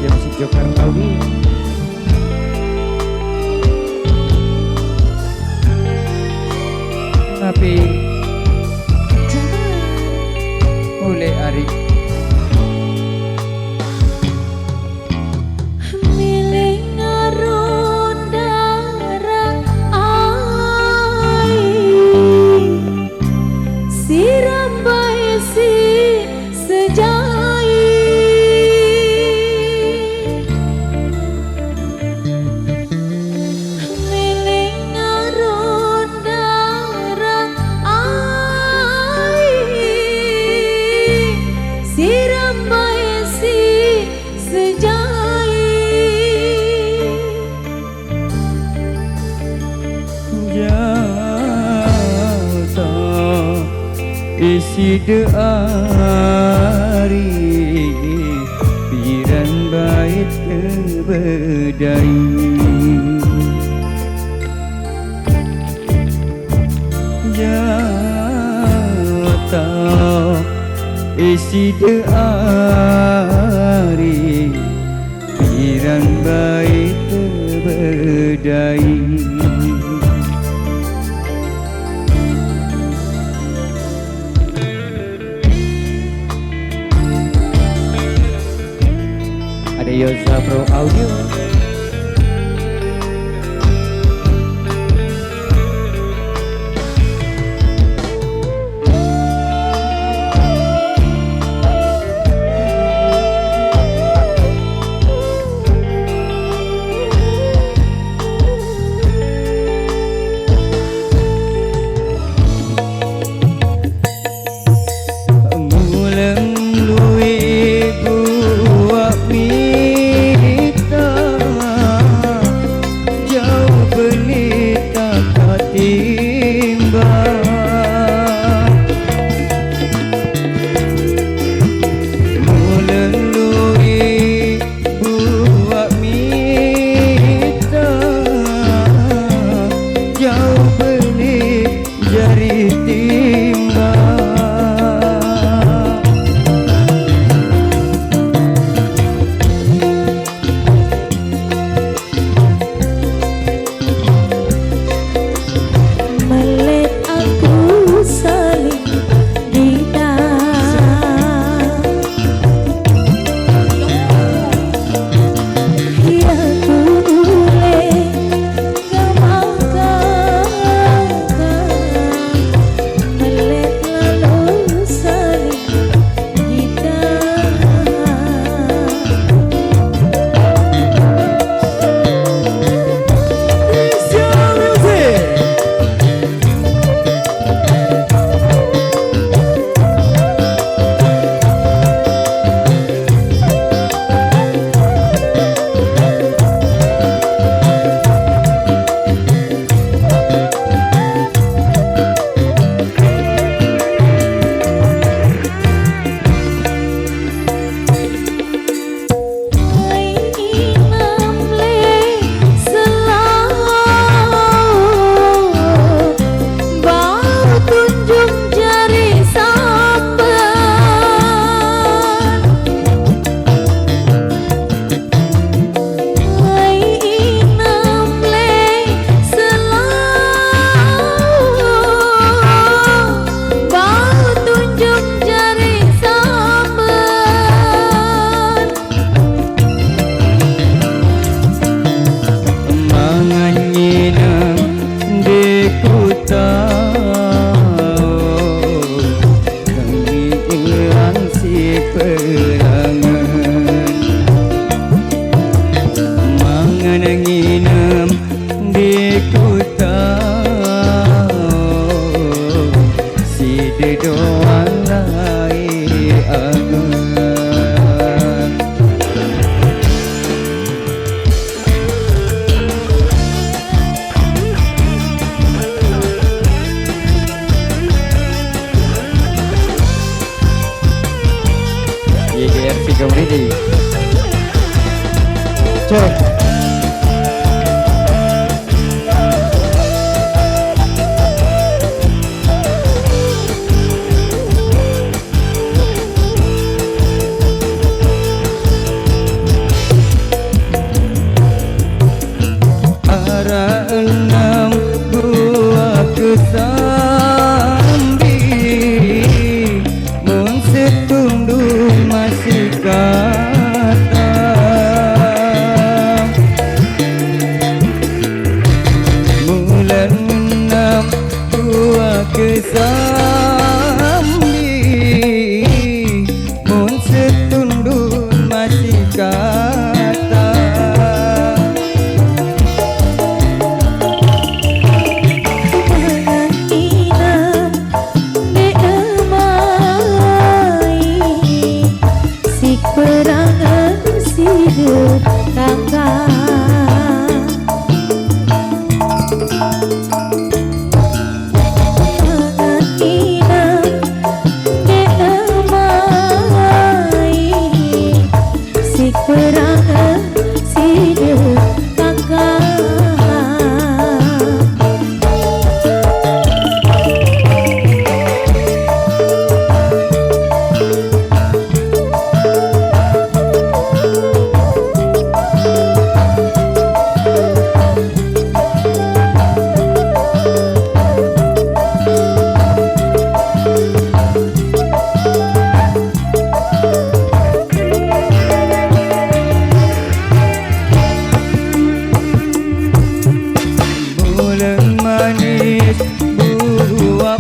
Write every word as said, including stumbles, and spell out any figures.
Jam si Jokar Audi. Tapi mulai hari miling ngarunda ai, siram bae si sejai. Miling ngarunda ai, siram bae si sejai. Jauh tau isi de ari, piran bait kebedai. Jauh tau isi de ari, piran bait kebedai. Ada Yosa Pro Audio. Muleng lui buak mita, jauh pelita katimbang. Muleng lui buak mita, jauh beli jari timbang. Melet aku saling dita. Ya ku uleh gamang-gamang, melet lalu saling dita. Trisha Music. Ai inam le selau, bau tunjung jari samban. Ai inam le selau, bau tunjung jari samban. Mangan nginum di kuta, kami ilang si perangan. Mangan nginum di kuta, side doang lai angan. Y G R C Community. Cek. Enam buah kesambi, mun setundun masih kata. Mulan enam buah kesambi, mun setundun masih kata. Mangan inang, dek emai, si perangan si dekaka. Mangan inang, dek emai, si perangan si dekaka. Mulan manis buah